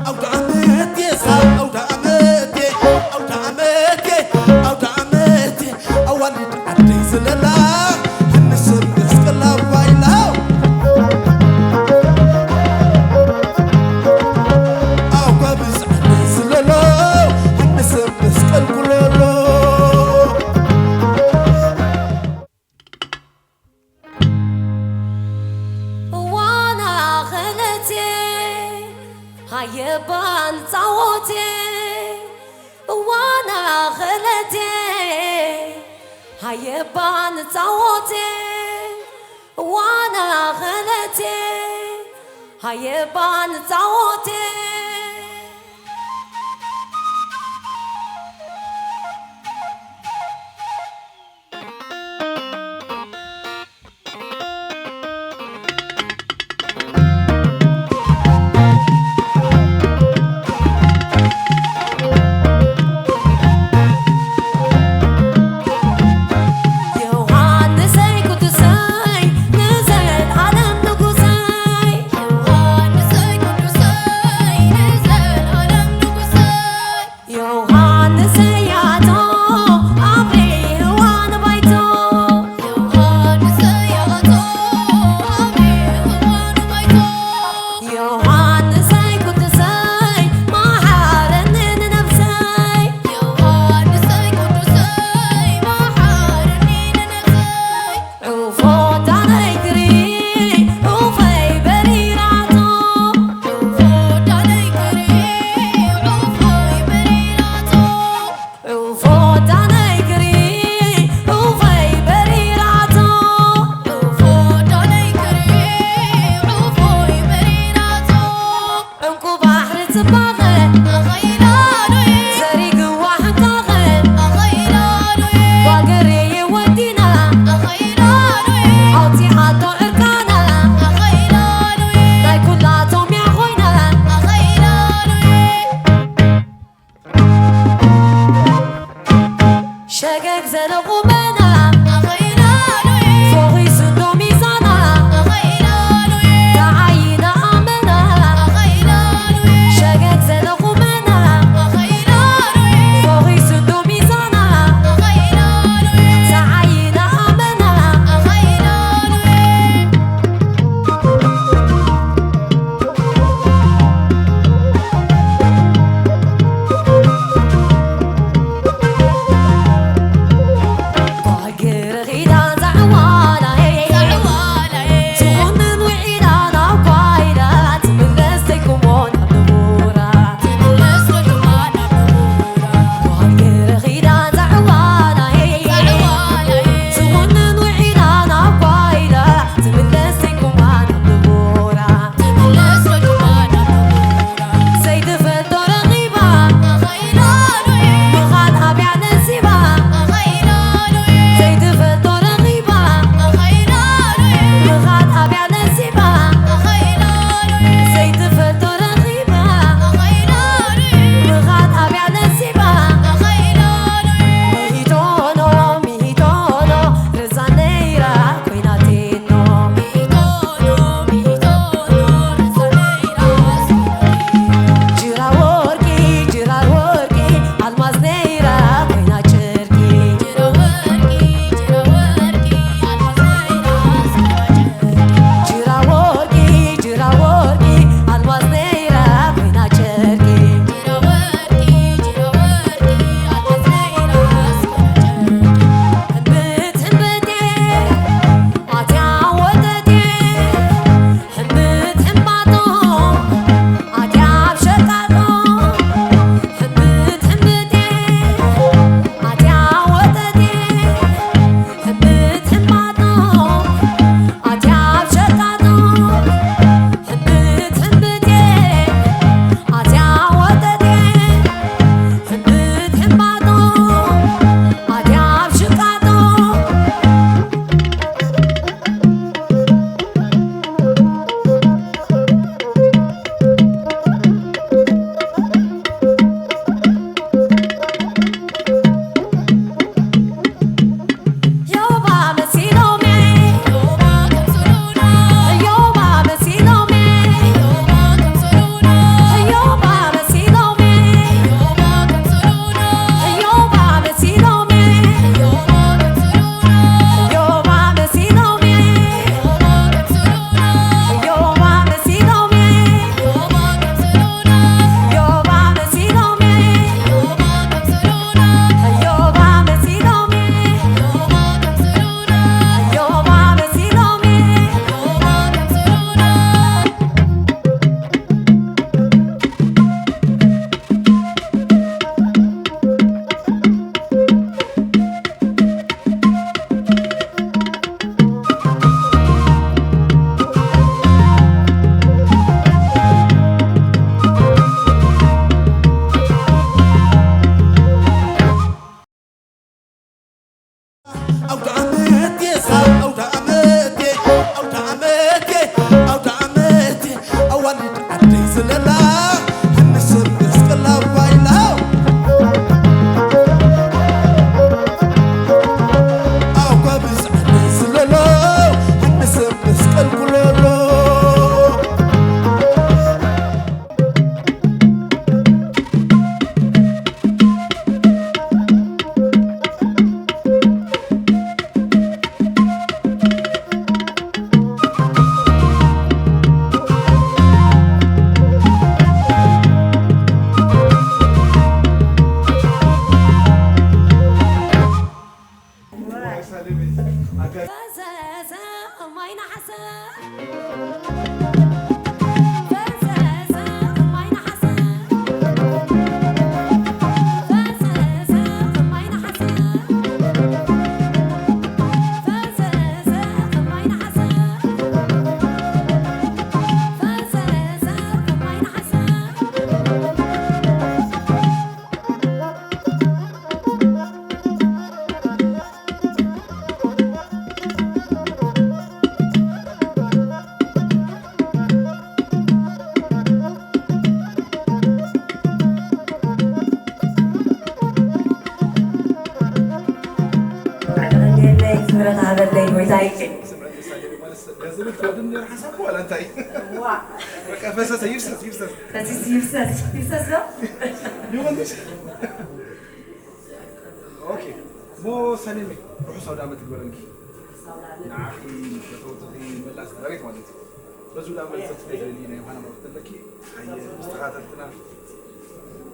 ኣውደ ዓመት የሳብ ኣውደ ዓመት ኣውደ ዓመት ኣውደ ዓመት ኣዋልድ ዓደይ ዝለላ፣ ሃንሰ መስቀል ኣባይላ። ኣጓብዝ ዓደይ ዝለሎ፣ ሃንሰ መስቀል ጉለሎ። እዋና ኸለቴ ሃየባን ጻወቴ፣ እዋና ኸለቴ ሃየባን ጻወቴ፣ እዋና ኸለቴ ሃየባን ጻወቴ። ዮሃንሰይ ቅዱሰይ ንዘለዓለም ንጉሰይ። ዮሃንሰይ ቅዱሰይ ንዘለዓለም ንጉሰይ። ዮሃንሰይ ኣቶ ኣብሪ ህዋን ባይቶ። ዮሃንሰይ ኣቶ ኣብሪ ህዋን ባይቶ። ዮሃንሰይ ቅዱሰይ መሓረኒ ንነብሰይ። ዮሃንሰይ ቅዱሰይ መሓረኒ ንነብሰይ። ዑፎ ዳነይ ክሪ ዑፈይ በሪራቶ። ዑፎ ዳነይ ክሪ ዑፈይ በሪራቶ። ዑፎ ዳነይ ክሪ ዑፈይ በሪራቶ። ዑፎ ዳነይ ክሪ ዑፈይ በሪራቶ። ዕንቁ ባሕሪ ጽባቐ ኣኸኢላሉይ። ዘሪግዋ ሕንቃቐ ኣኸኢላሉይ። ጓል ገሬ ወዲና ኣኸኢላሉይ። ኣውጺኣቶ ዕርቃና ኣኸኢላሉይ። ናይ ኩላቶም እያ ኮይና ኣኸኢላሉይ። ሸገግ ዘለ ቁመና ኣኸኢላሉይ። ፎኺሱ እንዶ ሚዛና ኣኸኢላሉይ። ተዓይና ኣመና ኣኸኢላሉይ። ሸገግ ዘለ ቁመና ኣኸኢላሉይ። ፎኺሱ እንዶ ሚዛና ኣኸኢላሉይ። ተዓይና ኣመና ኣኸኢላሉይ። እንታይ ስምዐ ሳሌ ማለት ገንዘብ ትወድም ነር ሓሳብ ዋላ እንታይ ዋ በቃ ፈሰሰ ይፍሰስ ይፍሰስ ፈሲስ ይፍሰስ ይፍሰስ ዶ ይወንሽ ኦኬ ሞ ሰሌሜ ርሑስ ኣውደ ዓመት ይግበረልኪ ንዓኺ ፈተውትኺ መላእ ስድራ ቤት ማለት እዩ በዚ ኣውደ ዓመት ዘትፍለይ ናይ ዮሃና መርፍት ኣለኪ ኣየ ምስ ተኻተልትና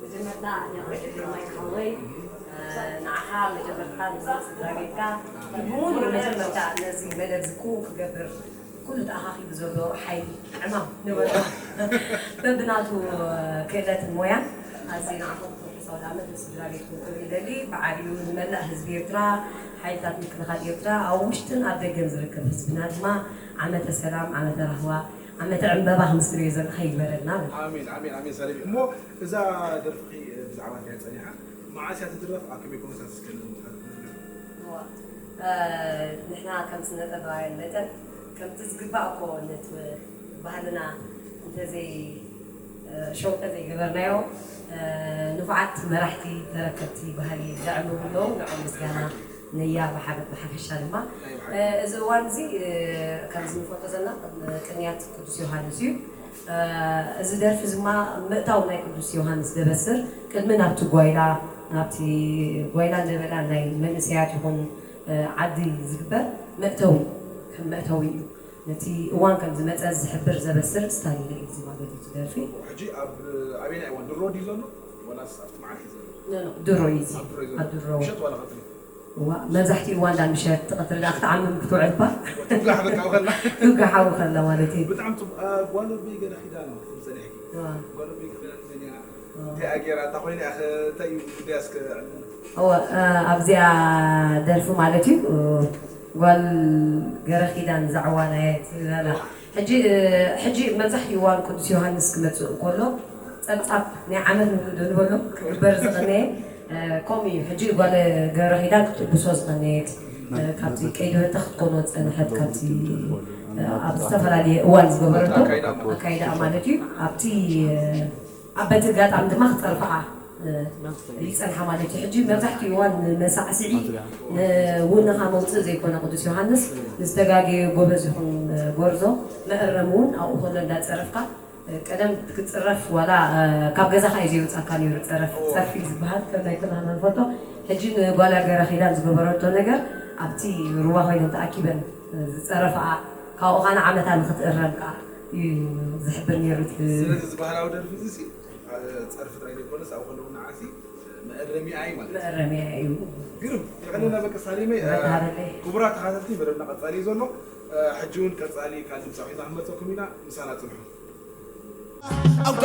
መጀመርታ ነብሪ ግርማይ ሓወይ ንዓኻ መጀመርታ ንስድራ ቤትካ ብሙሉ መጀመርታ ነዚ መደብ ዝክውን ክገብር ኩሉ ተኣኻኺቡ ዘሎ ሓይሊ ዕማም ንበሎ በብናቱ ክእለትን ሞያን ኣዚ ንዓኹም ርሑስ ኣውደ ዓመት ንስድራ ቤትኩም ክብል ይደሊ ብዓብዩ ንመላእ ህዝቢ ኤርትራ ሓይልታት ምክልኻል ኤርትራ ኣብ ውሽጥን ኣብ ደገን ዝርከብ ህዝብና ድማ ዓመተ ሰላም ዓመተ ራህዋ ዓመተ ዕምበባ ክምስልዮ ዘርካ ይግበረልና። ኣሜን ኣሜን ኣሜን ሳሌም እሞ እዛ ደርፍኺ ብዛዕባ እንታይ ጸኒሓ መዓስ እያ ትድረፍ ኣብ ከመይ ኩነታት እስከ ንምንታት ክትነግር እዋ፣ እ፣ ንሕና ከም ስነ ጥበባውያን መጠን ከምቲ ዝግባእ እኮ ነቲ ባህልና እንተዘይ እ፣ ሸው እንተዘይገበርናዮ እ፣ ንፉዓት መራሕቲ ተረከብቲ ባህሊ ዘዕምሩ ኣለዉ ንዖም ምስጋና ነያ ብሓፈሻ ድማ እዚ እዋን እዚ ከምዚ ንፈልጦ ዘለና ቅንያት ቅዱስ ዮሃንስ እዩ እዚ ደርፊ ድማ ምእታው ናይ ቅዱስ ዮሃንስ ደበስር ቅድሚ ናብቲ ጓይላ ናብቲ ጓይላ እንደበላ ናይ መንእሰያት ይኹን ዓዲ ዝግበር መእተዊ ከም መእተዊ እዩ ነቲ እዋን ከም ዝመፀ ዝሕብር ዘበስር ስታይል እዩ እዚ ማለት እዩ ደርፊ ሕጂ ኣብ ኣበይና እዋን ድሮ ድዩ ዘሎ ወላስ ኣብቲ መዓልቲ ዘሎ ድሮ እዩ እዚ ኣብ ድሮ እዩ ዘሎ ኣብ ድሮ ምሸት ዋላ ቀትሪ እዋ መብዛሕትኡ እዋን ዳ ምሸት ትቐትሪ ዳ ክትዓምም ክትውዕል እኳ ትጋሕ በቃ ከላ ትጋሓዊ ከላ ማለት እዩ ብጣዕሚ ጽቡቅ ጓል ኣቦይ ገለ ኪዳን ትምጸኒሕኪ እዋ ጓል ኣቦይ ገለ ኪዳን ትመንያ እንታይ ኣጌራ እታ ኮይና እያ እንታይ እዩ ጉዳይ እስከ ዕልልና እዋ ኣብዚኣ ደርፊ ማለት እዩ ጓል ገረ ኪዳን ዛዕዋ ናይ ትበላ ሕጂ ሕጂ መብዛሕትኡ እዋን ቅዱስ ዮሃንስ ክመጽእ እንከሎ ጸብጻብ ናይ ዓመት ንብሎ ክግበር ዝቐነየ ከምኡ እዩ ሕጂ ጓል ገረ ኪዳን ክትጉሶ ዝቐነየት ካብቲ ቀይዲ በታ ክትኮኖ ዝጸንሐት ካብቲ ኣብ ዝተፈላለየ እዋን ዝገበረቶ ኣካይዳ ማለት እዩ ኣብቲ ኣብ በቲ ኣጋጣሚ ድማ ክጸርፍዓ ይጸንሓ ማለት እዩ ሕጂ መብዛሕትኡ እዋን ንመሳዕስዒ ንውንኻ መውፅእ ዘይኮነ ቅዱስ ዮሃንስ ንዝተጋገየ ጎበዝ ይኹን ጎርዞ መእረም እውን ኣብኡ ከሎ እንዳፀረፍካ ቀደም ክትፅረፍ ዋላ ካብ ገዛኻ እዩ ዘይወፃካ ነይሩ ፀረፍ ፀርፊ ዝበሃል ከም ናይ ኩላህና ንፈልጦ ሕጂ ንጓላ ገረ ኪዳን ዝገበረቶ ነገር ኣብቲ ሩባ ኮይነን ተኣኪበን ዝፀረፍኣ ካብኡ ኸዓ ዓመታ ንክትእረም ከዓ እዩ ዝሕብር ነይሩ እቲ ስለዚ እዚ ባህላዊ ደርፊ እዚ ሲ ጸርፊ ጥራይ ዘይኮነስ ኣብኡ ከለዉ ንዓሲ መእረሚኣ እዩ ማለት እዩ። መእረሚያ እዩ። ግርም የቐንየልና በቂ ሳሌመይ። መርሃበለይ። ክቡራት ተኸታተልቲ መደብና ቀጻሊ እዩ ዘሎ። ሕጂ እውን ቀጻሊ ካልእ ድምጻዊ ሒዝና ክንመጸኩም ኢና። ምሳና ጽንሑ። ኣውደ